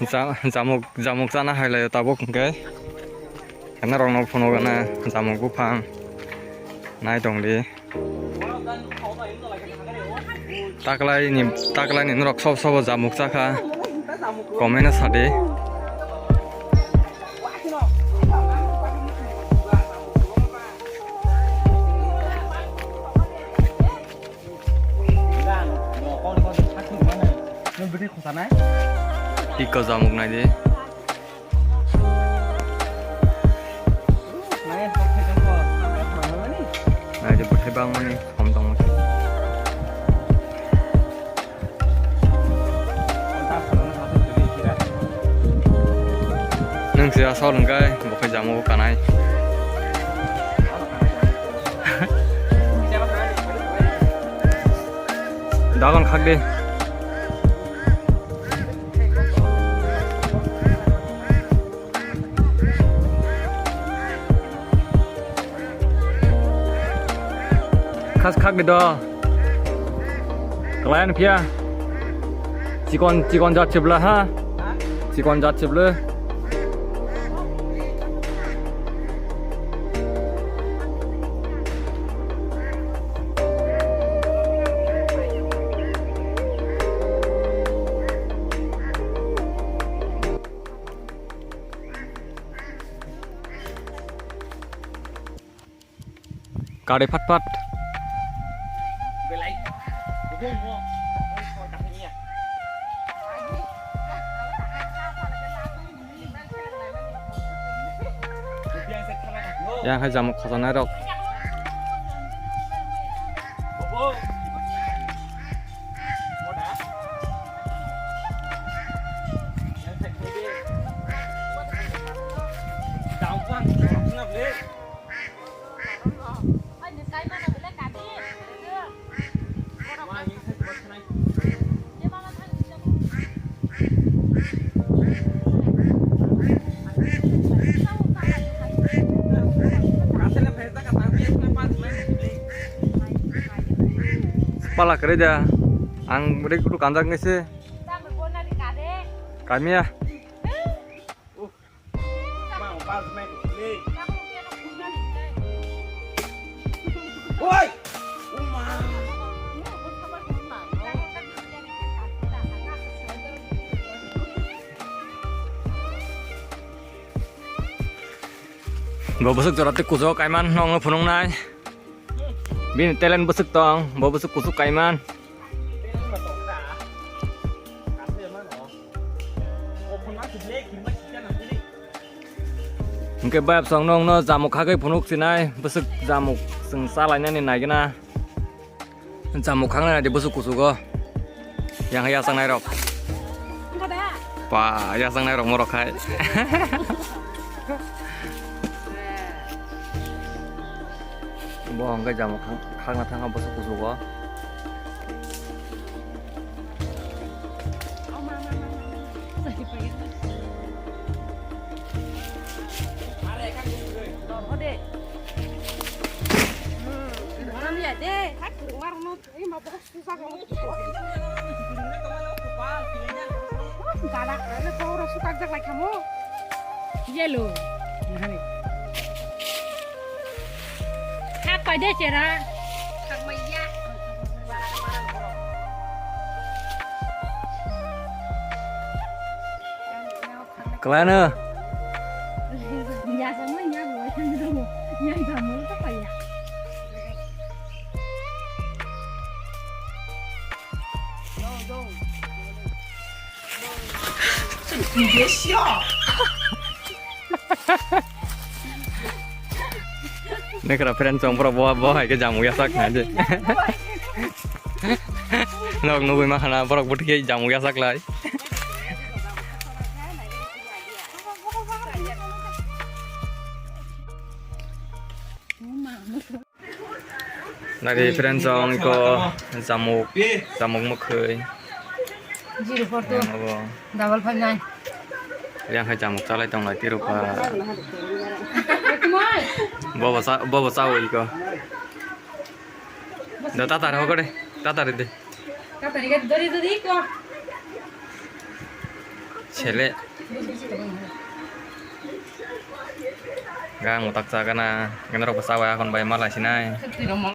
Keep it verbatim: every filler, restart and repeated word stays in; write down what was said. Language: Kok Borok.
Ja-, jamuk, jamuk chana hai lai tabuk hwnkhe. Norokno phunuk gana jamuk buphang nai tongdi. Taklaini, taklaini norok sob sobo jamuk chakha, comment o sadi. Iko jamuk naidi. Naidi bwthai bangmani som tongma. Nwng se asol hwnkhe bo khe jamuk kanai. Dagon khak de. Khas khak de do. Kalayan phiya. Chikon, chikon jat chibla ha. Chikon jat chibla. Kari phat phat. Yang hai jamuk khojanai rok. Pala kwrwi da, ang bwrwi kutu kanjak nai se. Kamia. Bo bwswk jora tei kuchuk kaiman nokno phunuknai. Bini talent bwswk tong, bo bwswk kuchuk kaiman. Hwnkhe bayapsong nokno jamuk khagwi phunuk sinai, bwswk jamuk chwng chalainani naigwna. Jamuk khaknai naidi bwswk kuchugo. Yang yachaknai rok. Pa, yachaknai rok morok khai. Bo hwnkhe jamuk khak-, khakna thangkha bwswk kuchugo. Gada kare kobra sutak jak lai kamo. Yellow. Hak pai de chera. Hak mai ya. Kwlano? Ya, sama ya, gua yang dulu. Yang kamu tuh kayak. Nekra friend chong borok bo, bo hai khe jamuk yasak na je. Nok nugui ma khana borok bo thik jamuk yasak lai. Nari friends, ang iko jamuk, jamuk mwkhwi. Zero four two. Yang abo. Double five nine. Yang hai jamuk chalai tong lai tiro pa. Bobo sa, bobo sa iko. Da tatar ho kore, tatar de. Tatar iko dori dori iko. Sele. Gang utak cha gana, gana rok bwsa bai akon bai malai sinai.